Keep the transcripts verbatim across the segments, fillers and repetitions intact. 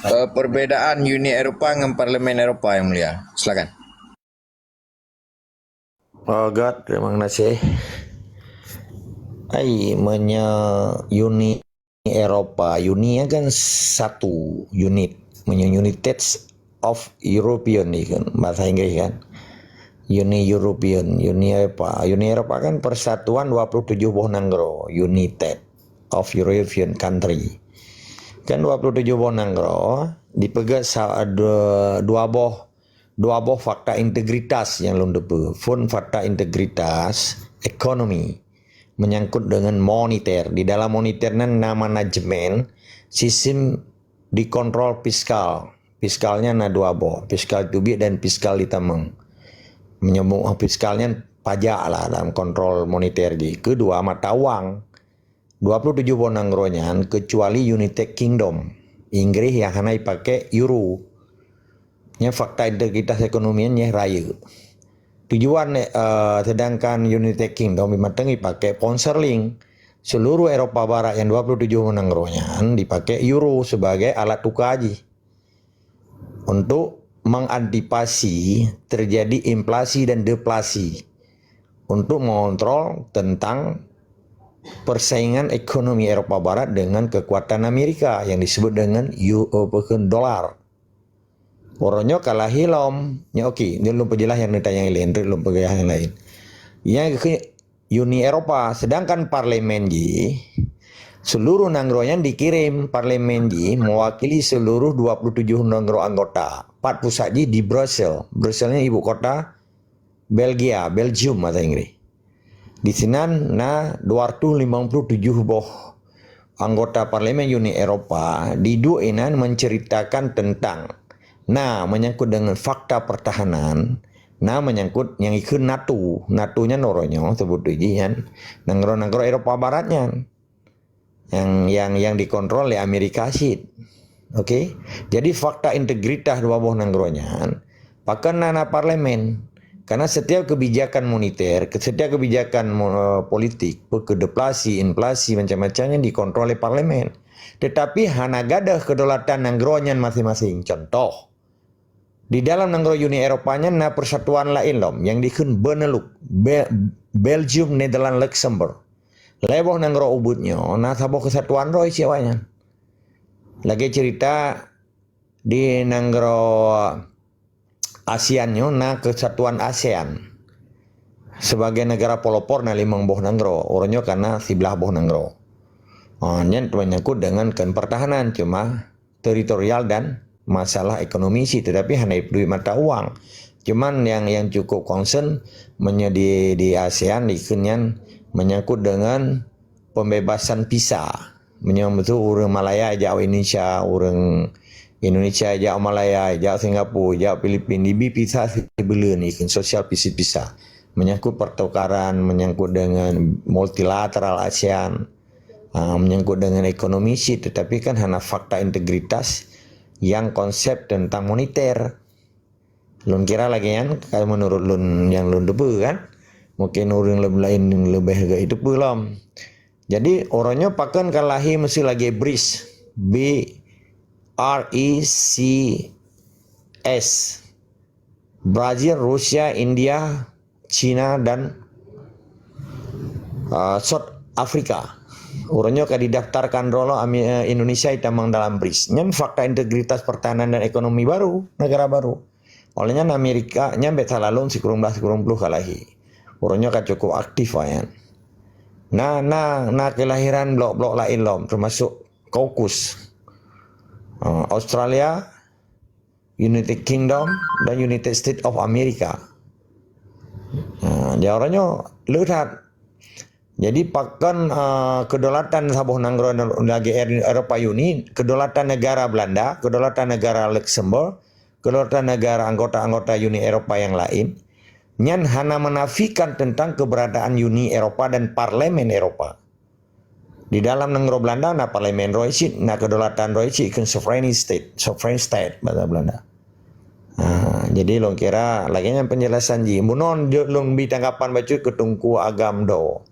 Eh, perbedaan Uni Eropa ngon Parlemen Eropa, Yang Mulia. Silakan. Oh God, terima kasih. Ai, meunyoe Uni Eropa, Uni kan satu unit. Meunyoe United of European ni kan, bahasa Inggris kan. Uni European, Uni Eropa. Uni Eropa kan persatuan dua puluh tujuh boh nanggroe, United of European Country. Kan dua puluh tujuh boh nanggroe, dipeugah sa-, dua, dua boh, dua boh fakta integritas nyang lôn teupeue. Phon fakta integritas ekonomi, menyangkut dengan moneter. Di dalam moneter nan na manajemen, sistem dikontrol fiskal. Fiskal nyan na dua boh, fiskal teubiet dan fiskal di tamong. Meunyoe fiskal nyan pajak lah dalam kontrol moneter jih. Keudua, mata uang. Dua puluh tujuh boh nanggroe nyan, kecuali United Kingdom, Inggris, nyang hana jipakai euro. Nyan fakta integritas ekonomi nyan rayeuk. Tujuan, eh, sedangkan United Kingdom mantong jipakai pound sterling. Seluruh Eropa Barat nyang dua puluh tujuh boh nanggroe nyan jipakai euro sebagai alat tuka jih. Untuk mengantisipasi terjadi inflasi dan deflasi, untuk mengontrol tentang persaingan ekonomi Eropa Barat dengan kekuatan Amerika yang disebut dengan U-, apa ke, dolar. Uroe nyoe ka lahé lom. Nyoe oke, nyoe lôn peujeulaih nyang neutanyong ilée, lôn peujeulaih nyang laén. Nyang keu Uni Eropa, sedangkan parlemen jih, seluruh nanggroe nyan dikirim parlemen jih mewakili seluruh dua puluh tujuh nanggroe anggota. Pat pusat jih di Brussels. Brussels nyan ibu kota Belgia, Belgium bahasa Inggris. Di sinan na dua ratus limong puluh tujuh boh anggota parlemen Uni Eropa, di duek inan menceritakan tentang, na menyangkut dengan fakta pertahanan, na menyangkut nyang ikheun NATO. NATO nyan uroe nyoe seubut jih nyan nanggroe-nanggroe Eropa Barat nyan. Nyang, nyang, nyang dikontrol lé Amerika cit. Oke. Jadi fakta integritas dua boh nanggroe nyan, pakon na, na parlemen. Karena setiap kebijakan moneter, ke-, setiap kebijakan mo-, politik, pe-, ke deflasi, inflasi, macam-macam nyan dikontrol lé parlemen. Tetapi hana gadôh kedaulatan nanggroe nyan masing-masing. Contoh, di dalam nanggroe Uni Eropa nyan na persatuan laén lom nyang dikheun Benelux, Be-, Belgium, Netherlands, Luxembourg. Lhée boh nanggroe ubit nyoe na saboh keusatuan roh isi awaknyan. Lagée cerita di nanggroe ASEAN nyoe na keusatuan ASEAN. Sebagai negara pelopor na limong boh nanggroe, uroe nyoe ka na siblaih boh nanggroe. Ha, nyan menyangkut dengan kon pertahanan, cuma teritorial dan masalah ekonomi cit, tetapi hana ipeudui mata uang. Cuman nyang, nyang cukup concern meunyoe di, di ASEAN dikheun nyan menyangkut dengan pembebasan visa. Meunyoe beutôi ureuëng Malaya jak Indonesia, ureuëng Indonesia jak Malaya, jak Singapura, jak Filipin, dibi visa sibuleuen, dikheun social visa. Menyangkut pertukaran, menyangkut dengan multilateral ASEAN, ah, menyangkut dengan ekonomi cit, tetapi kan hana fakta integritas nyang konsep tentang moneter. Lôn kira lagée nyan, ka meunurot lôn nyang lôn teupeue kan. Mungkin ureuëng leb-, laén leubeh gét teupeue lom. Jadi, uroe nyoe pakon ka lahé meusti lagée BRICS, B R I C S. Brazil, Rusia, India, China dan, uh, South Africa. Uroe nyoe ka didaftarkan droe lom Ami-, eh, Indonesia itamong dalam BRICS. Nyan fakta integritas pertahanan dan ekonomi baru, negara baru. Oleh nyan Amerika nyan bèk salah lom sikureueng blaih sikureueng ploh ka lahé. Uroe nyoe ka cukup aktif nyan. Na, na, na kelahiran blok-blok laén lom, termasuk AUKUS. Uh, Australia, United Kingdom dan United States of America. Ha, di uroe nyoe le that. Jadi pakon, eh, kedaulatan saboh nanggroe lagèe Eropa Uni, kedaulatan negara Belanda, kedaulatan negara Luxembourg, kedaulatan negara anggota-anggota Uni Eropa nyang laén, nyan hana menafikan tentang keberadaan Uni Eropa dan Parlemen Eropa. Di dalam nanggroe Belanda na parlemen droe cit, na kedaulatan droe cit, kheun sovereign state, sovereign state bahasa Belanda. Ha, jadi lôn kira lagèe nyan penjelasan jih. Bunoe jeuet lôn bi tanggapan bacut keu Teungku Agam Do.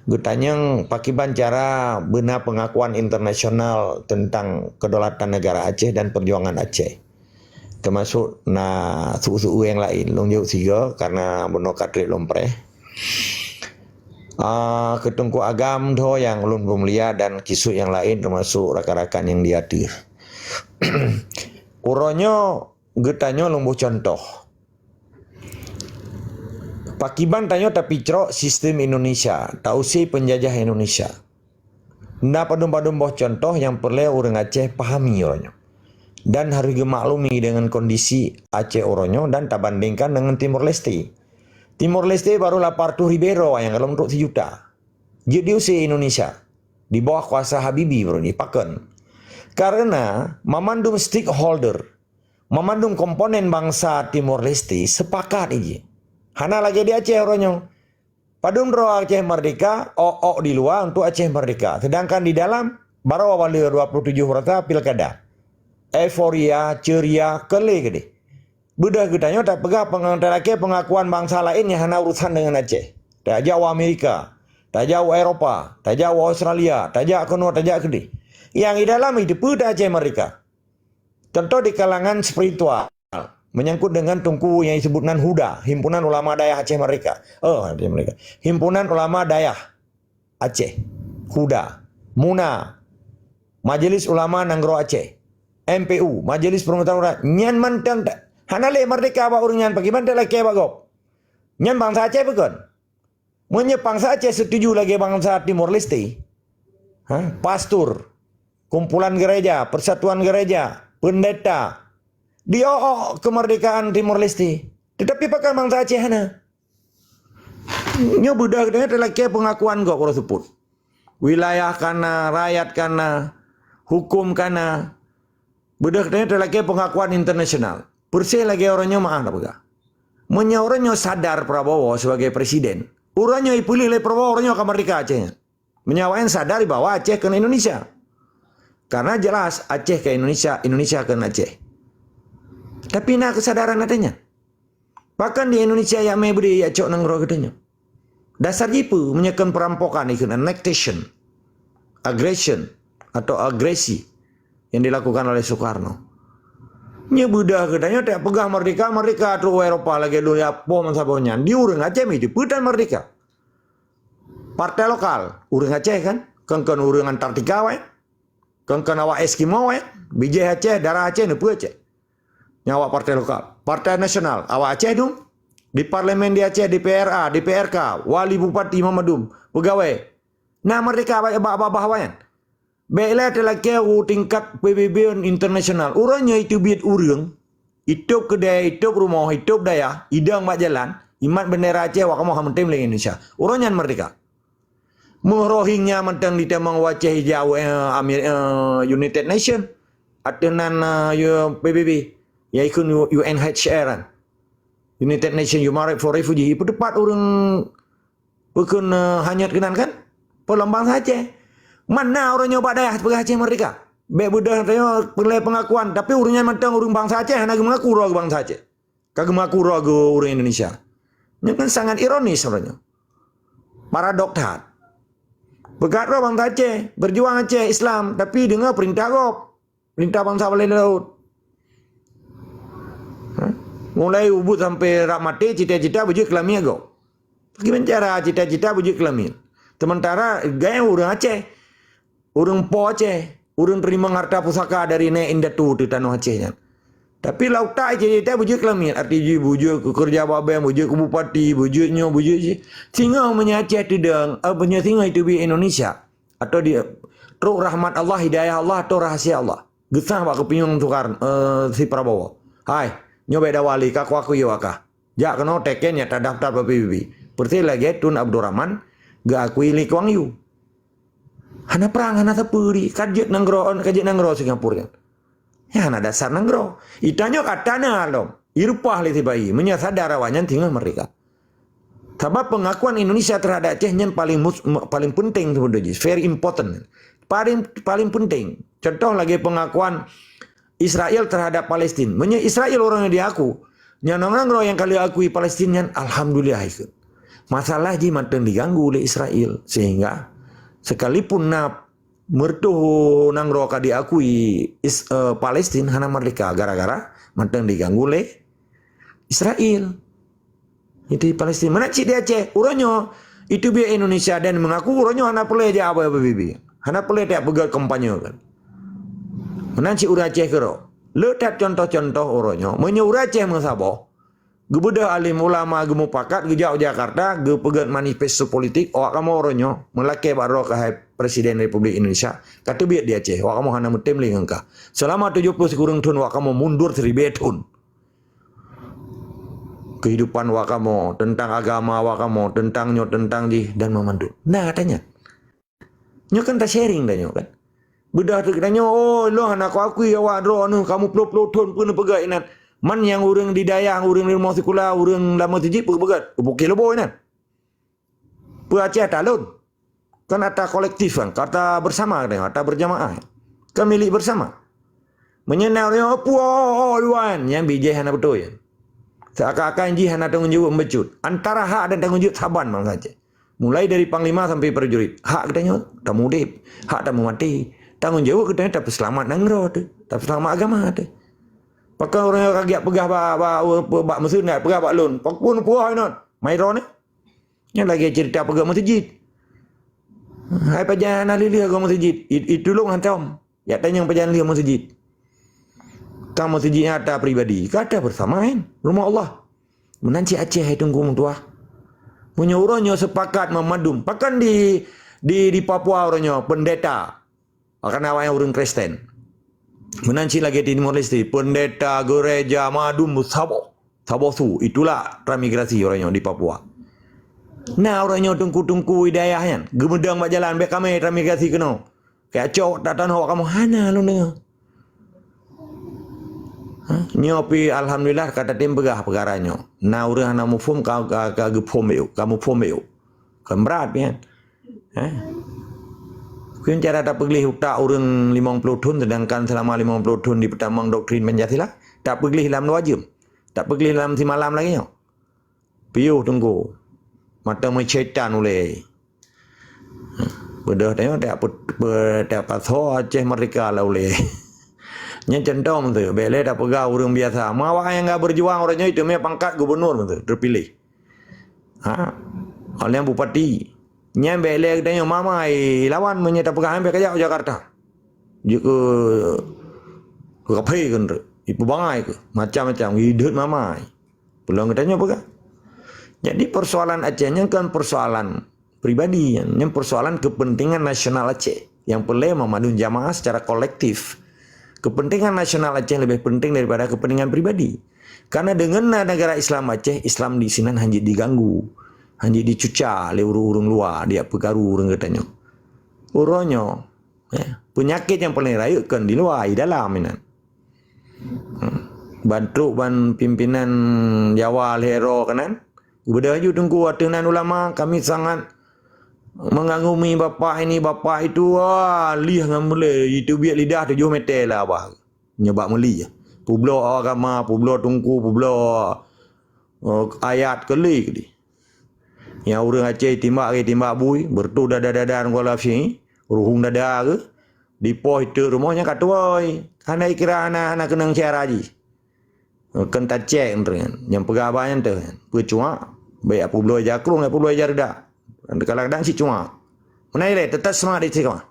Geutanyong pakiban cara beuna pengakuan internasional tentang kedaulatan negara Aceh dan perjuangan Aceh. Termasuk na su-su nyang laén. Lôn jaweueb sigoe karena bunoe ka trép lôn preh. Ah, keu Teungku Agam dho nyang ulôn peumulia dan kisut nyang laén termasuk rakan-rakan nyang di ateueh. Uroe nyoe geutanyoe lôn boh contoh. Pakiban tanyoe tapicrok sistem Indonesia, tausé penjajah Indonesia. Na padum-padum boh contoh nyang peureulée ureuëng Aceh pahami uroe nyoe dan harôh geumaklumi deungon kondisi Aceh uroe nyoe dan tabandingkan deungon Timor Leste. Timor Leste barô lapan ratus ribée droe nyang gohlom trok sijuta. Jeuet diusé Indonesia di bawah kuasa Habibie baroe nyoe. Pakon? Karena mamandum stakeholder, mamandum komponen bansa Timor Leste sepakat iji. Hana lagée di Aceh uroe nyoe. Padum droe Aceh merdeka, ok-ok di luwa untuk Aceh merdeka. Sedangkan di dalam, baroe bale dua puluh tujoh rata pilkada. Euforia, ceria, keu lé keudeh. Beudôh geutanyoe tapeugah peng-, talakée pengakuan bansa laén nyang hana urusan deungon Aceh. Tajak u Amerika, tajak u Eropa, tajak u Australia, tajak keunoe, tajak keudeh. Nyang di dalam jiteupeue Aceh merdeka. Contoh di kalangan spiritual, menyangkut dengan teungku nyang disebut nan HUDA, Himpunan Ulama Dayah Aceh Merdeka. Oh, Aceh Merdeka. Himpunan Ulama Dayah Aceh, HUDA, MUNA, Majelis Ulama Nanggroe Aceh, M P U, Majelis Peruntutan Ulama, nyan mantong ta-, hana lé merdeka bak ureuëng nyan, pakiban talakée bak gob. Nyan bansa Aceh bukon? Meunyoe bansa Aceh setuju lagée bansa Timor Leste, ha, pastor, kumpulan gereja, persatuan gereja, pendeta, diok-ok kemerdekaan Timor Leste. Tetapi pakon bansa Aceh hana? Nyoe beudôh geutanyoe talakée pengakuan gob uroe seupôt. Wilayah kana, rakyat kana, hukum kana. Beudôh geutanyoe talakée pengakuan internasional. Persis lagée uroe nyoe meu'ah tapeugah. Meunyoe uroe nyoe sadar Prabowo sebagai presiden, uroe nyoe ipiléh lé Prabowo, uroe nyoe ka merdeka Aceh nyan. Meunyoe awaknyan sadar bahwa Aceh keuneuk Indonesia. Karena jelas Aceh keu Indonesia, Indonesia keu Aceh. Tapi na keusadaran ateueh nyan? Pakon di Indonesia jak mé beudé jak cok nanggroe geutanyoe? Dasar jih peue meunyoe kon perampokan ikheun annexation, aggression atau agresi yang dilakukan oleh Soekarno? Nyoe beudôh geutanyoe tapeugah merdeka, merdeka trok u Eropa lagée lôn jak poh meusaboh nyan. Di ureuëng Aceh meuitu peutan merdeka. Partai lokal, ureuëng Aceh kan? Kon-kon ureuëng Antartika wai. Kon-kon awak Eskimo wai. Bijéh Aceh, darah Aceh, neupeue Aceh. Nyan awak partai lokal. Partai nasional, awak Aceh dum. Di parlemen di Aceh, D P R A, D P R K, wali bupati mandum, peugawée. Na merdeka bak, bak babah awaknyan. Bék lé talakée u tingkat P B B internasional. Uroe nyoe iteubiet ureuëng, itôb keudée, itôb rumoh, itôb dayah, idong bak jalan, imat bendera Aceh, awak kamoe hana meutem lé Indonesia. Uroe nyan merdeka. Meuh Rohingya mantong jitamong u Aceh ija u, eh, Amir-, eh, United Nation. Ateueh nan, eh, U-, P B B. Ya ikheun U-, U N H R kan. United Nation Human Rights for Refugee. Ipeuteupat ureuëng peukheun, eh, hanyot keunan kan? Peulom bansa Aceh. Mana ureuëng nyoe bak dayah peugah Aceh merdeka? Bék beudôh tanyoe peureulée pengakuan, tapi ureuëng nyan mantong ureuëng bansa Aceh hana geumeungaku droe geuh bansa Aceh. Ka geumeungaku droe geuh ureuëng Indonesia. Nyoe kan sangat ironis uroe nyoe. Paradok that. Peugah droe bansa Aceh, berjuang Aceh Islam, tapi deungoe peurintah gob. Peurintah bansa Bali Laut. Ha? Mulai ubit sampai rab maté cita-cita beujeuet keu lamiet gob. Bagaimana cara cita-cita beujeuet keu lamiet? Sementara gaya ureuëng Aceh, ureuëng po Aceh, ureuëng teurimong harta pusaka dari nèk indatu di tanoh Aceh nyan. Tapi lam utak cita-cita beujeuet keu lamiet, arti jih beujeuet keu keureuja bak bank, beujeuet keu bupati, beujeuet nyoe, beujeuet jih. Singoh meunyoe Aceh teudong, eh, meunyoe singoh iteubiet Indonesia, atau di, trok rahmat Allah, hidayah Allah, atau rahsia Allah. Geusah bak keupinyueng Soekarno, eh, si Prabowo. Hai, nyoe bék dawa lé, ka kuakui awak kah. Jak keunoe teken nyang tadaftar bak P B B. Persis lagée Tun Abdul Rahman geuakui lé Kuang Yu. Hana prang, hana sapeue di. Ka jeuet nanggroe, ka jeuet nanggroe Singapura nyan. Nyan hana dasar nanggroe. Itanyoe ka tana lom. Ireupah lé sibahi. Meunyoe sadar awaknyan singoh merdeka. Sabab pengakuan Indonesia terhadap Aceh nyan paling mus-, paling penting sebenarnya. Very important. Paling, paling penting. Contoh lagée pengakuan Israel terhadap Palestin. Meunyoe Israel uroe nyoe diaku, nyan nanggroe nyang ka lheueh akui Palestin nyan, alhamdulillah ikheun. Masalah jih mantong diganggu lé Israel, sehingga sekalipun na meureutoh nanggroe ka diakui Is-, eh, Palestin hana merdeka gara-gara mantong diganggu lé Israel. Itu di Palestin. Meunan cit di Aceh, uroe nyoe itu biet Indonesia dan mengaku uroe nyoe hana peureulée jak Habibie. Hana peureulée tajak peugét kampanye kan. Meunan cit ureuëng Aceh keudroe. Le that contoh-contoh uroe nyoe. Meunyoe ureuëng Aceh meusaboh, geubeudôh alim ulama geumupakat geujak u Jakarta, geupeugét manifesto politik, awak kamoe uroe nyoe meulakée bak droe keuhai Presiden Republik Indonesia, ka teubiet di Aceh, awak kamoe hana meutem lé ngon kah. Selama tujoh ploh sikureueng thon awak kamoe mundur siribée thon. Kehidupan awak kamoe, teuntang agama awak kamoe, teuntang nyoe, teuntang jih, dan meumandum. Nah, katanya. Nyoe kan ta-sharing tanyoe kan. Beudôh teuk tanyoe, "Oh, lôn hana kuakui awak droeneuh, kamoe ploh-ploh thon peue neupeugah inan." Man nyang ureuëng di dayah, ureuëng di rumoh sikula, ureuëng lam meuseujid peue peugah? Bukeh leubo inan. Peue Aceh ata lôn? Kan ata kolektif kan, ata bersama katanya, ata berjamaah. Kan milik bersama. Meunyoe na ureuëng, "Oh, puoh, oh, oh, luan," nyang bijéh hana beutôi. Seakan-akan jih hana tanggong jaweueb meubacut. Antara hak dan tanggong jaweueb saban bangsa Aceh. Mulai dari panglima sampai prajurit. Hak geutanyoe, tameuudeb. Hak tameumaté. Tanggong jaweueb geutanyoe tapeuseulamat nanggroe teuh. Tapeuseulamat agama teuh. Pakon ureuëng ka giak peugah bak, bak, bak, bak meuseunet, peugah bak lôn. Pakon puoh inan? Mai droeneuh. Nyan lagée cerita peugah meuseujid. Hai pajan hana lheueh-lheueh goe meuseujid. I-, itulông hantom. Jak tanyong pajan lheueh meuseujid. Ka meuseujid nyata pribadi. Ka ata bersama kan? Rumoh Allah. Meunan cit Aceh hai Teungku meutuah. Meunyoe uroe nyoe sepakat meumandum. Pakon di, di, di Papua uroe nyoe pendeta. Bahkan awaknyan ureuëng Kristen. Meunan cit lagée di Timor Leste, pendeta, gereja, mandum saboh. Saboh su, itulah transmigrasi uroe nyoe di Papua. Na uroe nyoe teungku-teungku di dayah nyan, geumeudong bak jalan, "Bék kamé transmigrasi keunoe. Kacok that tanoh awak kamoe." Hana lôn deungoe. Ha? Nyoe pih alhamdulillah ka tatem peugah peukara nyoe. Na ureuëng hana muphom ka, ka, ka geuphom bék, ka muphom bék. Kan brat nyan. Eh? Kön cara tapeugleh utak ureuëng limong ploh thon, sedangkan selama limong ploh thon dipeutamong doktrin Pancasila, tapeugleh lam dua jeuem, tapeugleh lam simalam lagée nyoe. Piôh Teungku, mata meusyaitan ulée. Beudôh tanyoe tak pe-, pe-, tak pasoe Aceh merdeka lah ulée. Nyan contoh meunteu, bék lé tapeugah ureuëng biasa. Ma awak nyang ka berjuang uroe nyoe teumé pangkat gubernur meunteu, terpilih. Ha? Oleh bupati. Nyan bék lé geutanyoe mamai lawan meunyoe tapeugah bék kajak u Jakarta. Jeuet keu, keu kaphé keu nurot. Ipeubangai keu macam-macam ideuet mamai. Peuleueh geutanyoe peugah. Jadi persoalan Aceh nyan kan persoalan pribadi, nyan persoalan kepentingan nasional Aceh. Nyang peureulée meumandum jamaah secara kolektif. Kepentingan nasional Aceh lebih penting daripada kepentingan pribadi. Karena deungon na negara Islam Aceh, Islam di sinan hana jeuet diganggu, hana jeuet dicuca lé ureuëng-ureuëng luwa, diak peukaru ureuëng geutanyoe. Uroe nyoe, ya, peunyakét nyang paleng rayeuk kon di luwa, di dalam inan. Hmm. Ban trok ban pimpinan Jawa lhée droe keunan, geubeudôh laju Teungku ateueh nan ulama, kami sangat mengagumi bapak ini, bapak itu, wah, lieh ngon meulée, itu biet lidah tujoh meter lah abah. Nyoe bak meuli. Peubloe agama, peubloe teungku, peubloe, eh, ayat keu lé keu lé. Nyang ureuëng Aceh timbak keu timbak bui, beureutoh dada-dada ngon lafie, ruhueng dada keu, dipoh iteuk rumoh nyang ka tuwoe. Hana ikira, hana, hana keunong syara jih. Kön tacék nyan, nyang peugah haba nyan teuh, peucuak, bék peubloe jakrong, bék peubloe jareudak. Kadang-kadang sicuak. Meunan ilée, teutap seumangat di sikolah.